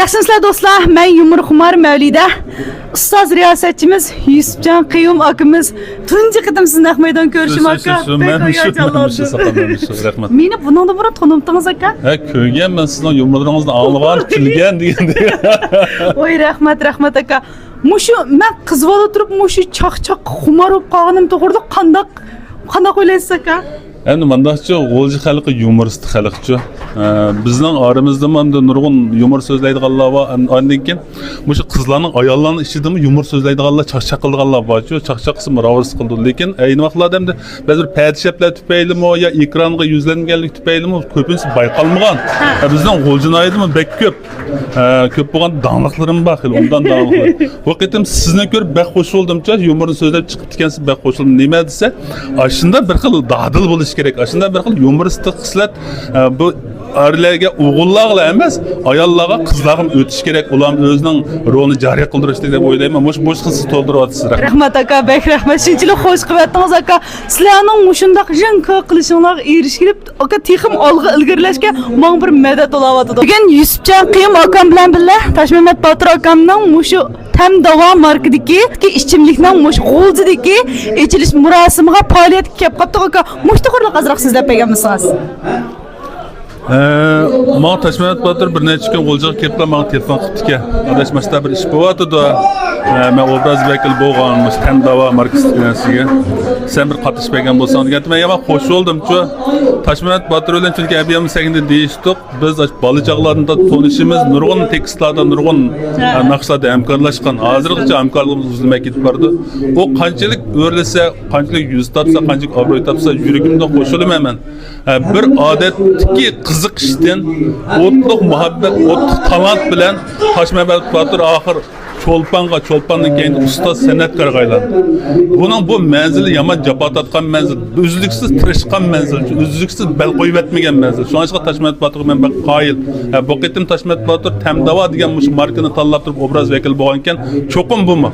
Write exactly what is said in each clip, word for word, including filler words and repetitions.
ياخشىمۇسىلەر دوستلار، مەن يۇمۇرخۇمار مەۋلىدە. ئۇستاز رىياسەتچىمىز يۈسۈپجان قېيۇم ئاكىمىز تۇنجى قېتىم سىزنى نەق مەيدان كۆرۈشۈم ئاكا. بەك ھاياجانلاندىم. رەھمەت. مېنى بۇنىڭدىن بۇرۇن تونۇمتىڭىز ئاكا؟ ھە، كۆرگەن مەن سىزنىڭ يۇمۇرلىرىڭىزنى ئاڭلىغان، كۈلگەن دېگەندەك. ۋاي رەھمەت، رەھمەت ئاكا. مۇشۇ مەن قىز بالا تۇرۇپ مۇشۇ چاقچاققا خۇمار بولۇپ قالغىنىم توغرىلىق قانداق، قانداق ئويلايسىز ئاكا؟ ئەمدى مانداقچۇ، غۇلجا خەلقى يۇمۇرىست خەلقچۇ. ئە، بىزنىڭ ئارىمىزدىمۇ ئەمدى نۇرغۇن يۇمۇر سۆزلەيدىغانلار بار. ئان-، ئاندىن كېيىن مۇشۇ قىزلارنىڭ، ئاياللارنىڭ ئىچىدىمۇ يۇمۇر سۆزلەيدىغانلار، چاقچاق قىلىدىغانلار بارچۇ. چاقچاق قىلسىمۇ راۋۇرۇس قىلىدۇ. لېكىن ئەينى ۋاقىتلاردا ئەمدى بەزى بىر پەدىشەپلەر تۈپەيلىمۇ يا ئېكرانغا يۈزلەنگەنلىك تۈپەيلىمۇ كۆپىنچىسى بايقالمىغان. ھە، بىزنىڭ غۇلجا ناھىيەدىمۇ بەك كۆپ. ھە، كۆپ بولغان داڭلىقلىرىم بار، خېلى ئوبدان داڭلىقلار. بۇ قېتىم سىزنى كۆرۈپ بەك خوش بولدۇمچۇ، يۇمۇرنى سۆزلەپ چىقىپتىكەنسىز، بەك خوش بولدۇم. نېمە دېسە، ئاشۇنداق بىر خىل دادىل بولۇش كېرەك، ئاشۇنداق بىر خىل يۇمۇرىستىك خىسلەت، ھە، بۇ ئەرلەرگە، ئوغۇللارغىلا ئەمەس، ئاياللارغا، قىزلارغىمۇ ئۆتۈش كېرەك، ئۇلارمۇ ئۆزىنىڭ رولىنى جارى قىلدۇرۇشتەك دەپ ئويلايمەن. مۇشۇ بوشلۇقنى سىز تولدۇرۇۋاتىسىز. رەھمەت. رەھمەت ئاكا، بەك رەھمەت. شۇنچىلىك خوش قىلىۋەتتىڭىز ئاكا. سىلەرنىڭ مۇشۇنداق رەڭ كۆك قىلىشىڭلارغا ئېرىشىپ، ئاكا، تېخىمۇ ئالغا ئىلگىرىلەشكە ماڭا بىر مەدەت بولاۋاتىدۇ. بۈگۈن يۈسۈپجان قېيۇم ئاكام بىلەن بىللە تاشمەمەت باتۇر ئاكامنىڭ مۇشۇ تەم داۋا ماركىدىكى ئىچىملىكنىڭ مۇشۇ غۇلجىدىكى ئېچىلىش مۇراسىمىغا پائالىيەتكە كەپ قاپتۇق ئاكا. مۇشۇ توغرىلىق ئازراق سۆزلەپ بەرگەن بولسىڭىز. ئە، ماڭا تاشمەمەت باتۇر بىر نەچچە كۈن غۇلجىغا كېلىپلا ماڭا تېلېفون قىپتىكەن. ئاداش، ماشتا بىر ئىش بولۇۋاتىدۇ. ئە، مەن ئوبراز ۋەكىلى بولغان مۇشۇ تەم داۋا ماركىسى دېگەن سىزگە. سەن بىر قاتنىشىپ بەرگەن بولساڭ دېگەنتىم. مەن يامان خوش بولدۇمچۇ. تاشمەمەت باتۇر بىلەن چۈنكى ئەبىيەم سەگىندە دېيىشتۇق. بىز بالا چاغلاردىن تونۇشىمىز، نۇرغۇن تېكىستلاردا، نۇرغۇن، ھە، ئە، ناخشىلاردا ھەمكارلاشقان. ھازىرغىچە ھەمكارلىقىمىز ئۈزۈلمەي كېتىپ بارىدۇ. ئۇ قانچىلىك ئۆرلىسە، قانچىلىك يۈز تارتسا، قانچىلىك ئابرۇي تاپسا، يۈرىكىمدىن قوشۇلىمەن مەن. ھە، بىر ئادەتتىكى قىزىقىشتىن ئوتلۇق مۇھەببەت، ئوتلۇق تالانت بىلەن تاشمەمەت باتۇر ئاخىر چولپانغا، چولپاندىن كېيىن ئۇستاز سەنئەتكارغا ئايلاندى. بۇنىڭ بۇ مەنزىلى يامان جاپا تارتقان مەنزىل، ئۈزلۈكسىز تىرىشقان مەنزىل، ئۈزلۈكسىز بەل قويۇۋەتمىگەن مەنزىل. شۇڭلاشقا تاشمەمەت باتۇرغا مەن بەك قايىل. ھە، بۇ قېتىم تاشمەمەت باتۇر تەم داۋا دېگەن مۇشۇ ماركىنى تاللاپ تۇرۇپ ئوبراز ۋەكىلى بولغانىكەن، چوقۇم بۇمۇ،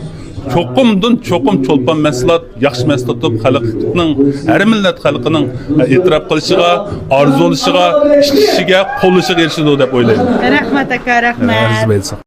چوقۇمدىن چوقۇم چولپان مەھسۇلات، ياخشى مەھسۇلات تۇتۇپ، خەلقنىڭ، ھەر مىللەت خەلقىنىڭ ئېتىراپ قىلىشىغا، ئارزۇلىشىغا، ئىشلىشىگە، قوللىشىغا ئېرىشىدۇ دەپ ئويلايمەن. رەھمەت ئاكا، رەھمەت.